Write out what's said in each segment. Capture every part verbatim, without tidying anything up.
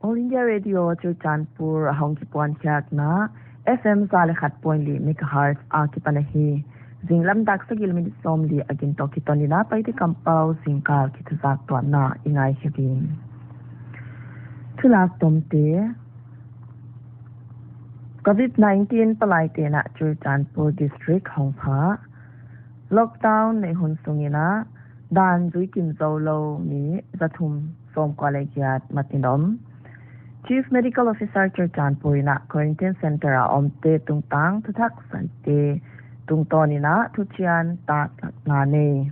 All India Radio Churachandpur a hong kipuan khiakna F M za leh khat point li megahertz a kipan ahi. Zinglam dak sagih leh minute sawmli a gin toh kiton in a Paite kampau zingkal kithuzak tuanna i ngaikhe ding. Thulak tomte. Covid nineteen palaite'n a Churachandpur District hong pha. Lockdown neih hun sungin a dan zui kim zou lou mi za thum sawmkua leh giat mat in om. Chief Medical Officer Churachandpur in a quarantine center a omte tungtang thuthak saite tungtawn in a thuchian takna nei.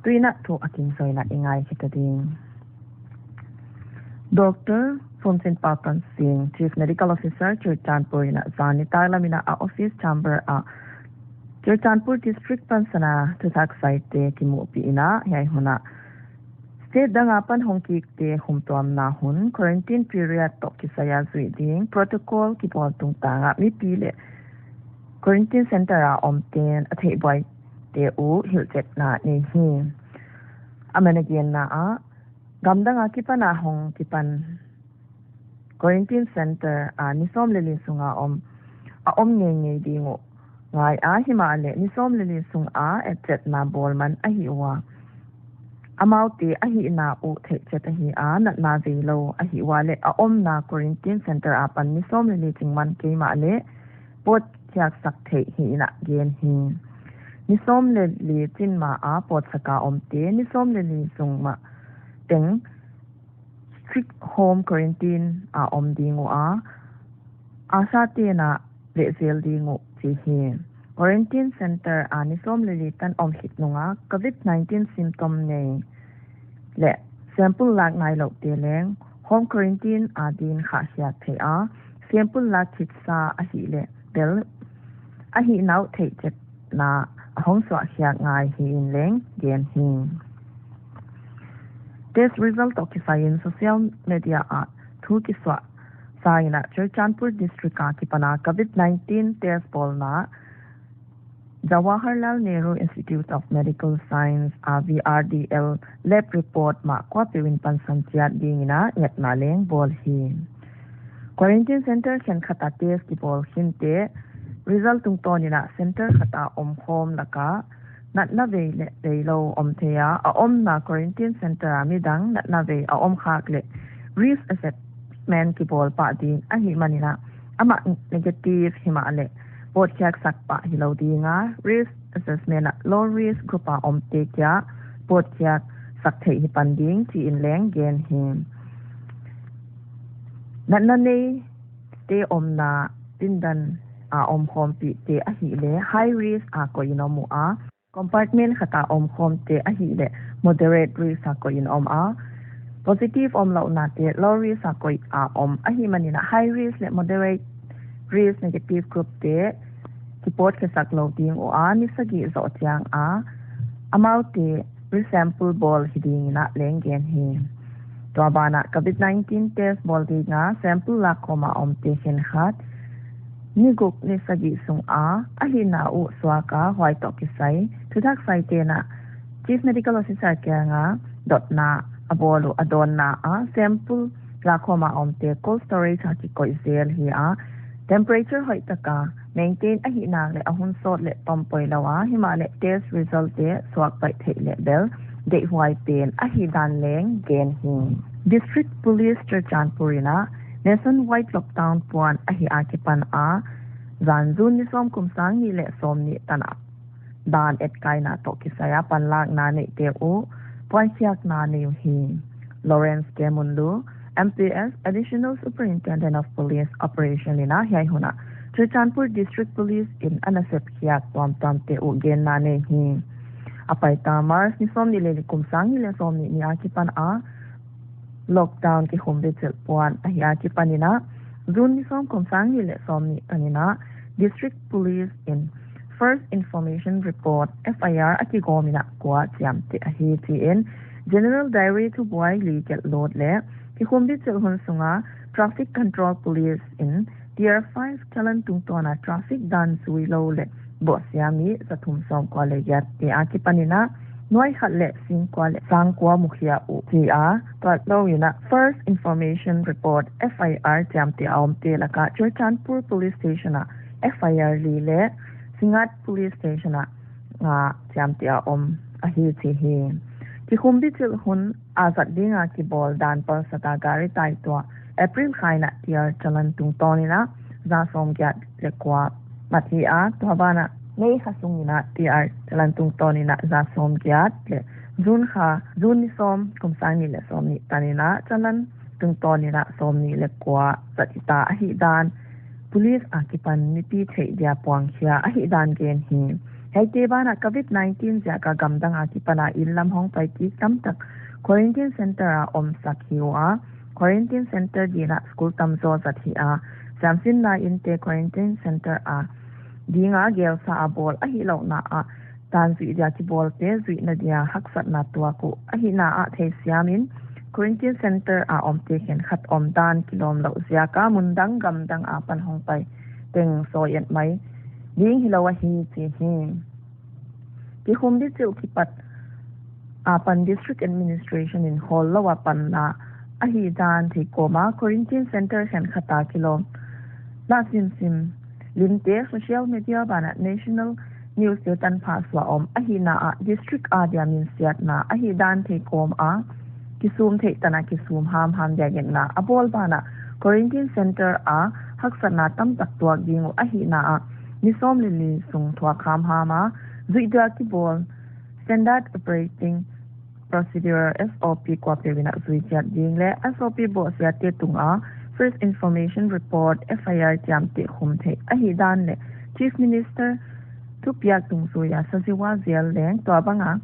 Tuin a thu a kim zou in a i ngaikhe ta ding. Doctor Fumchinpau Tonsing, Chief Medical Officer Churachandpur in a zan nitaklam in a office chamber a Churachandpur District pansan a thuthak saite kimuhpih in a hiai hun a state dang apan hong kikte humtuamna hun quarantine period toh kisai a zuih ding protocol kibawl tungtang a mipi leh quarantine center a omte'n a theihbuaite uh hilhchetna nei hi. Aman a genna ah, gamdang a kipan a hong kipan quarantine center a ni sawm leh li sung a om, a om ngeingei ding uh ngai a, himahleh ni sawm leh li sung a etchetna bawl man ahi ua, amaute ahihna uh theihchet ahi a, natna veilou ahi ua leh a omna quarantine center apan ni sawm leh li ching man kei mahleh pawtkhiaksak theih hi in a gen hi. Ni sawm leh li chin ma a pawtsak a omte ni sawm leh li sung mah teng strict home quarantine a om ding ua, ASHA te'n a veh zel ding uh chi hi. Quarantine center a ni sawm leh li tan om khit nung a Covid nineteen symptom nei leh sample lak nailouhte leng home quarantine a din khahkhiak theih a, sample lak khitsa ahihleh bel ahihna uh theihchetna a hong suahkhiak ngai hi in leng gen hi. Test result toh kisai in social media ah thu kisuah sa in a Churachandpur District a kipan a Covid nineteen test bawlna Jawaharlal Nehru Institute of Medical Science a V R D L lab report mah kuapeuh in pansan chiat ding in a ngetna leng bawl hi. Quarantine center khenkhat a test kibawl khinte result tungtawn in a center khat a omkhawm lak a natna vei leh veilou om thei a, a omna quarantine center a midang natna vei a om khak leh risk assessment kibawl pah ding ahihman in a, amah negative himahleh pawtkhiaksak pah hilou ding a, risk assessment a low risk group a omte kia pawtkhiaksak theih hi pan ding chi in leng gen hi. Natna neite omna pindan a omkhawmpihte ahihleh high risk a koih in om ua, compartment khat a omkhawmte ahihleh moderate risk a koih in om a, positive omlouhnate low risk a koih a om ahihman in a high risk leh moderate risk negative group te kipawtkhiasak lou ding ua, ni sagih zoh chiang a amaute resample bawl hi ding in a leng gen hi. Tua ban ah Covid nineteen test bawl ding a sample lakkhawm a omte khenkhat ni guk ni sagih sung a ahihna uh suak a, huai toh kisai thuthak saite'n a Chief Medical Officer kiang a dotna a bawl uh, a dawnna ah sample lakkhawm a omte cold storage a kikoih zel hi a, temperature hoihtak a maintain ahihnak leh a hun sawt leh tom poi lou a, himahleh test result te suak baih theih leh bel deihhuai pen ahihdan leng gen hi. District Police Churachandpur in a nationwide lockdown puan ahi a kipan a zan June ni sawm kum sang nih leh sawmnih tan a dan etkaina toh kisai a panlakna neihte uh puankhiakna nei uhi. Lawrence K Munlu, M P S, Additional Superintendent of Police Operation in a hiai hun a Churachandpur District Police in a nasepkhiak tuamtuamte uh genna nei hi. A paita March ni sawmnih leh li kum sang nih leh sawmnih ni a kipan a lockdown kikhumvitchilh puan ahi a kipan in a June ni sawm kum sang nih leh sawmnih tan in a District Police in First Information Report, F I R, a kigawm in a kua chiamteh ahi chi in General Diary thubuai li gelh lut leh kikhumvitchilh hun sung a Traffic Control Police in Tier five challan tungtawn a traffic dan zui lou leh bohsia mi za thum sawmkua leh giat te a kipan in a nuai khat leh singkua leh sangkua mukhia uh chi a, tua lou in a First Information Report, F I R, chiamteh a omte laka Churachandpur Police Station ah F I R li leh Singngat Police Station ah nga chiamteh a om ahi chi hi. Kikhumbi chilh hun a zat dinga kibawl dan palsat a gari taituah April kha in a T R challan tungtawn in a za sawmgiat leh kua mat hi a, tua banah May kha sung in a T R challan tungtawn in a za sawmgiat leh June kha, June ni sawm, kum sang nih leh sawmnih tan in a challan tungtawn in a sawmnih leh kua zat hita ahihdan Police akipan mipi theih dia puangkhia ahihdan gen hi. Hiaite banah Covid nineteen ziaka gamdang akipan a inn lam hongpai kik tamtak quarantine center a omsak hi ua, quarantine center ding ah school tamzaw zat hi a, siamsinna innte quarantine center a ding a gelsa a bawl ahihlouhna ah dan zuih dia kibawlte zuihna dia haksatna tuak uh ahihna ah theisiam in quarantine center a omte khenkhat omdan kilawm louh ziaka mundang gamdang apan hongpai teng sawi et mai ding hilou ahi chi hi. Kikhumbi chilh kipat apan District Administration in hawllou a panla ahihdan theikawm a quarantine center khenkhat a kilawm na simsim limte social media banah national news te tanpha suah om ahihna ah district a dia minsiatna ahihdan theikawm a kisum theih tan a kisum hamham dia ngetna a bawl banah quarantine center a haksatna tamtak tuak ding uh ahihna ah ni sawm leh li sung thuak hamham a zuih dia kibawl Standard Operating Procedure, S O P, kuapeuh in a zuichiat ding leh S O P bawhsiate tunga First Information Report, F I R, chiamteh khum theih ahihdan leh Chief Minister thupiak tungzui a sazia zel leng tua banga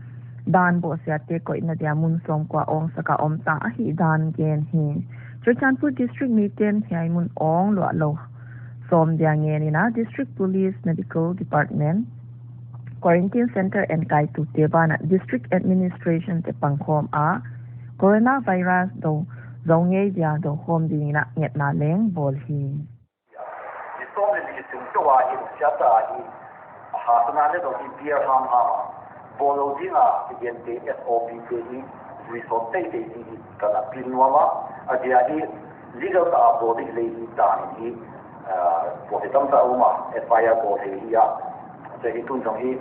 dan bawhsiate koihna dia mun sawmkua awngsak a omta ahihdan gen hi. Churachandpur District miten hiai mun awng luah lou sawm dia ngen in a District Police, Medical Department, Quarantine Center enkaitu te banah District Administration te pangkhawm a coronavirus dou zou ngei dia dou khawm ding in a ngetna leng bawl hi. Ni sawm leh li sung chauh a hi, siata hi, a hatna leh dou hi beer hamham a bawl lou ding a kigente S O P te hi zui sawm teitei ding hi ka na appeal nuam a, a dia hi legal ta a bawl ding leh hi dan hi, ah, bawl hi tamta um a, F I R bawl hi hi a, a dia hi tun zong hi,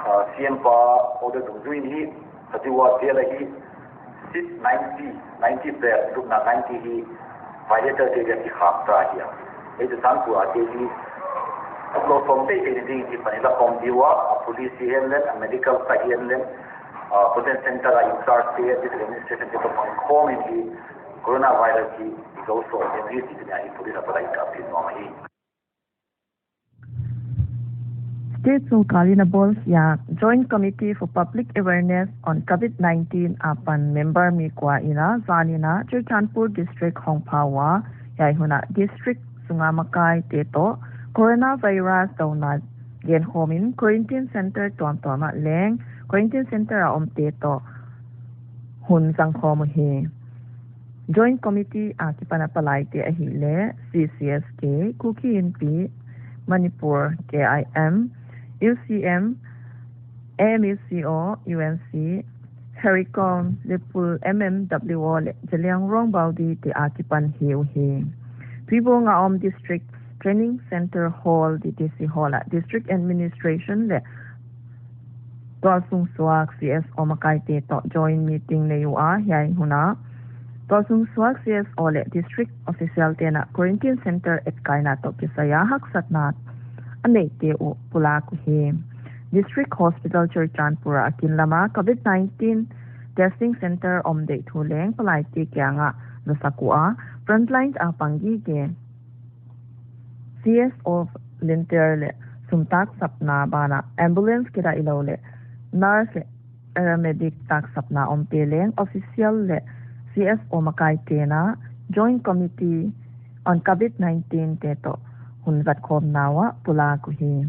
ah, C M pa order dungzui hi, a dia hi seat ninety, ninety bed, lupna ninety hi violator te dia kikhap ta hi a. Ei tu sang tu a te hi, a lo som teitei ding hi pan in la khawm ding ua, a police hi hen leng, a medical side hi hen leng, a quarantine center a in charge te, district administration te toh pangkhawm in hi, coronavirus hi, i zo sawm ding hi, chi te nia hi police a palai ka appeal nuam hi. State sorkar in a bawlkhia Joint Committee for Public Awareness on COVID nineteen apan member mi kua in a zan in a Churachandpur District hong pha ua, hiai hun a district sunga makaite toh coronavirus douna genkhawm in quarantine center tuamtuam ah leng quarantine center a omte toh hun zangkhawm uhi. Joint Committee akipan a palaite ahihleh C C S K, Kuki Inpi, Manipur, K I M, U C M, A M U C O, U N C, Hericom, Lipul, M M W O leh Zeliangrong Baudi te akipan hi uhi. Tuibong a om District Training Center Hall, D T C Hall ah District Administration leh Tualsung Suak C S O makaite toh joint meeting nei ua, hiai hun a Tualsung Suak C S O leh district official te'n a quarantine center etkaina toh kisai a haksatna a neihte uh pulak uhi. District Hospital Churachandpur a kin lam a COVID nineteen testing center om deih thu leng palaite kiang ah zasak ua, frontline a pang gige C S O volunteer leh sum taksapna banah ambulance kidah hilou leh nurse leh paramedic taksapna omte leng official leh C S O makaite'n a Joint Committee on COVID nineteen te toh hun zatkhawmna uah pulak uhi.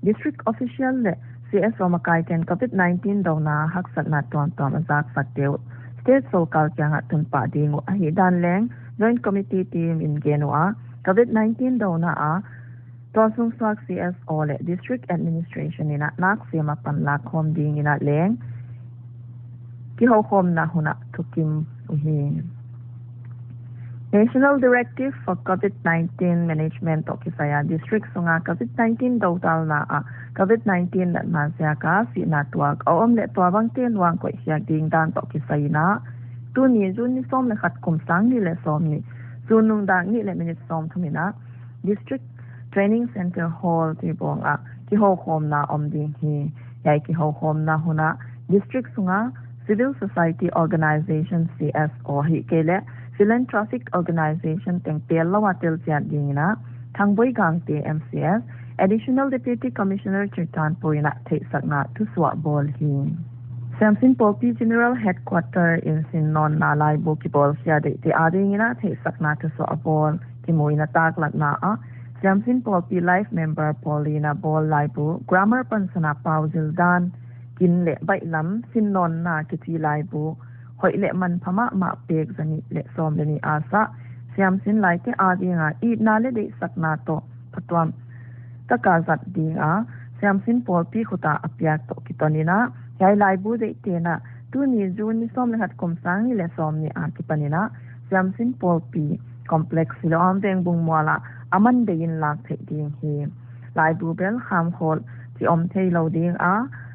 District official leh C S O makaite'n COVID nineteen douna haksatna tuamtuam a zaksakte uh state sorkar kiangah tunpah ding uh ahihdan leng Joint Committee team in gen ua, COVID nineteen douna a Tualsung Suak C S O leh District Administration in a naksem a panlak khawm ding in a leng kihoukhawmna hun ah thukim uhi. National Directive for COVID nineteen Management toh kisai a district sunga COVID nineteen dodalna ah COVID nineteen natna ziaka sihna tuak a om leh tuabangte luang koih khiak ding dan toh kisai in a, tuni June ni sawm leh khat kum sang nih leh sawmnih, sun nung dak nih leh minute sawmthum in a District Training Center Hall Tuibuong ah kihoukhawmna om ding hi. Hiai kihoukhawmna hun ah district sunga civil society organization, C S O, ahihkeileh philanthropic organization teng pel lou a tel chiat ding in a, Thangboi Gangte, M C S, Additional Deputy Commissioner Churachandpur in a theihsakna thusuah bawl hi. Siamsin Pawlpi General Headquarter in sinnawnna laibu kibawl khia deihte ading in a theihsakna thusuah bawl kimu in a, taklatna ah Siamsin Pawlpi Life Member Paulina bawl laibu, grammar pansan a pau zil dan, kin leh baihlam, sinnawnna kichi laibu, hoih leh manpha mahmah pek zanih leh sawm leh nih a sah Siamsin laite ading a itna leh deihsakna toh phatuam taka zat ding a Siamsin Pawlpi khut a a piak toh kiton in a, hiai laibu deihte in a tuni June ni sawm leh khat kum sang nih leh sawmnih a kipan in a Siamsin Pawlpi Complex, Siloam Vengbung mual ah a man bei in lak theih ding hi. Laibu bel khamkhawl chi om theilou ding a,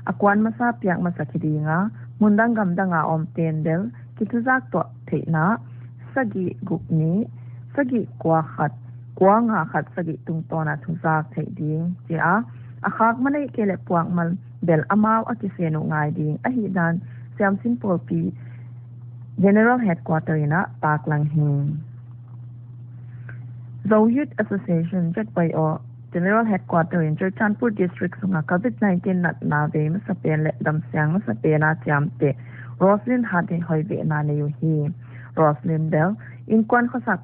a kuan masa piak masa khe ding a, mun dang gam dang a omte'n bel kithuzak tuah theihna sagih guk nih, sagih kua khat, kua nga khat sagih tungtawn a thuzak theih ding chi a, a khak man ahihkeileh puak man bel amau a kisen uh ngai ding ahihdan Siamsin Pawlpi General Headquarter in a taklang hi. Zo Youth Association, Z Y A, General Headquarter in Churachandpur District sunga COVID nineteen natna vei masapen leh damsiang masapen a chiamteh Roslyn Hate hoihvehna nei uhi. Roslyn bel inkuan khosak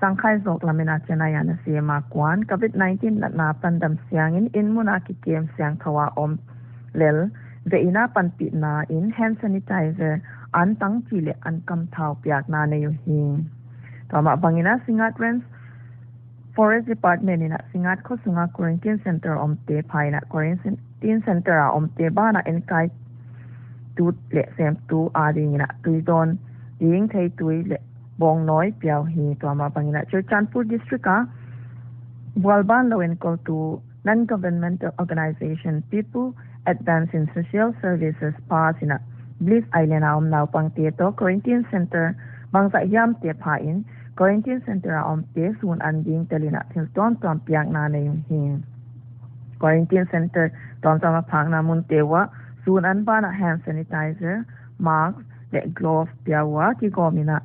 Sangkhai Zoklam in a Chennai a na sem a, kuan COVID nineteen natna pan damsiang in inn mun a kikem siangthou a om lel veh in a, panpihna in hand sanitizer, an tangpi leh an kam thau piakna nei uhi. Tua mah bang in a Singngat Range Forest Department in a Singngat kho sunga quarantine center omte pha in a, quarantine center a omte ban ah enkaitu leh semtu ading in a tui dawn ding theitui leh bawngnawi pia uhi. Tua mah bang in a Churachandpur District a bualbanlou enkoltu non-governmental organization People Advance in Social Services, PASS in a Bliss Island a om naupangte toh quarantine center bangzah hiamte pha in, quarantine center a omte sun an ding tel in a thil tuamtuam piakna nei uhi. Quarantine center tuamtuam a phakna munte uah sun an ban ah hand sanitizer, mask leh glove pia ua kigawm in a,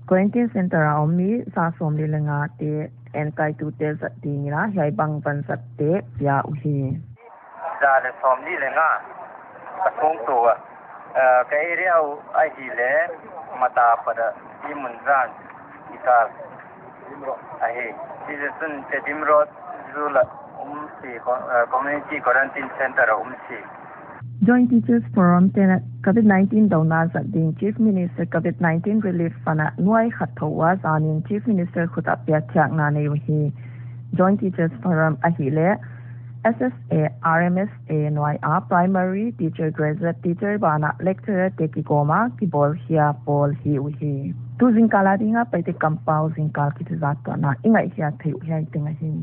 quarantine center a om mi za sawmli leh ngate enkaitute zat ding in a hiai bang van zatte pia uhi. Za leh sawmli leh nga ka phung tua, eh, ka area uh ahihleh Mata Pada, Timunjan, Ikal ahi. Hichia chun Tedim Road zu la um si, co-, eh, community quarantine center a um si. Joint Teachers Forum te'n a COVID nineteen douna zat ding Chief Minister COVID nineteen Relief Fund a nuai khat thou ua zanin Chief Minister khut a piak khiakna nei uhi. Joint Teachers Forum ahihleh S S A R M S A nuai a primary teacher, graduate teacher ban ah lecturer te kigawm a kibawl khia pawl hi uhi. Tu zingkal ading a Paite kampau zingkal kithuzak tuahna i ngaihkhiak theih uh hiai teng ahi.